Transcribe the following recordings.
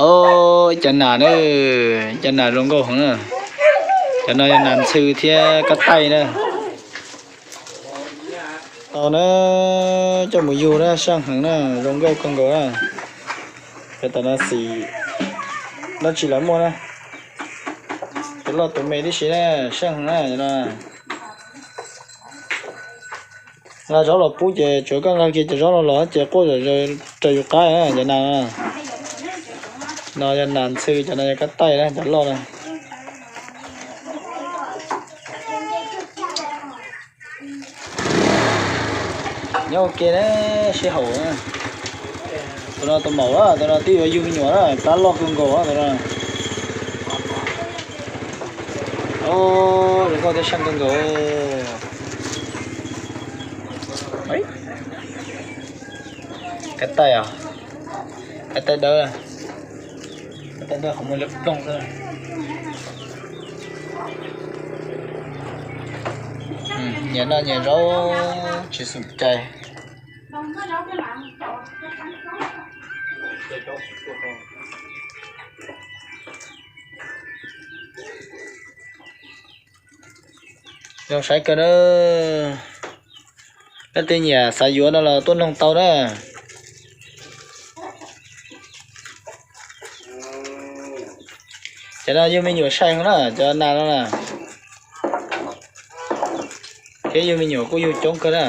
Os, cov nas na, cov nas zoo nkauj heev na. Cov no yog nas ntxhw thiab kab taij na. Tau na, coj mus yug na, seej heev na, zoo nkauj kawg nkaus na. Cov tom no xim dab tsi lawv muaj na. Tus loj tus me tib si na, seej heev na cov no. Nqa zaub los pub ces tsuav koj nqa kiag cov zaub no los ces quaj zom zaws raws yus qab na cov nas. No yog nas ntxhw, cov no yog kab taij na, cov loj na. Nyob ua ke na, sib haum na. Tus no tus maum na, tus no twb yuav yug me nyuam na, plab loj kawg nkaus na tus no. Os, zoo nkauj thiab seej kawg nkaus. Kab taij os, kab taij dawb, kab taij dawb qhov muag liab ploog xwb. Nyias noj nyias zaub tsis xum cai. Zoo saib kawg na. Leej twg nyiam xav yuav no los tuaj noog tau na. Cov no yug me nyuam sai heev na, cov nas no na. Thiab yug me nyuam kuj yug coob kawg na.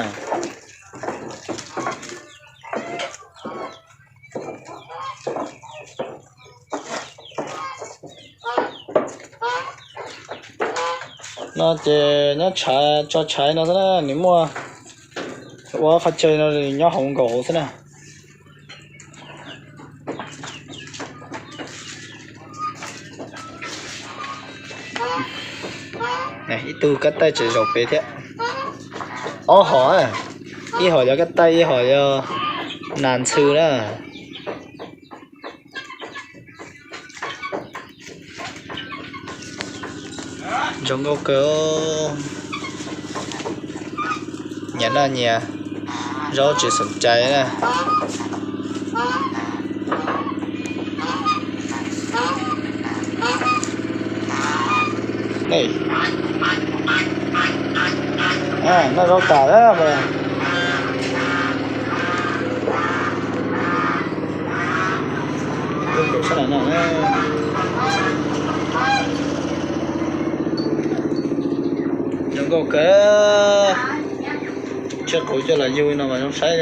No ces nyob tso tshaiv no xwb na, nws muaj ua qhov chaw no nyob hauv nkaus hauv xwb na. Ib tug kab taij tseem zaum pem thiab. Ob hom, ib hom yog kab taij, ib hom yog nas ntxhw na. Zoo nkauj kawg. Nyias noj nyias zaub tsis xum cai na. Noj zaub tas lawm. Zoo nkauj kawg. Tsij quav coj los yug no mas zoo saib.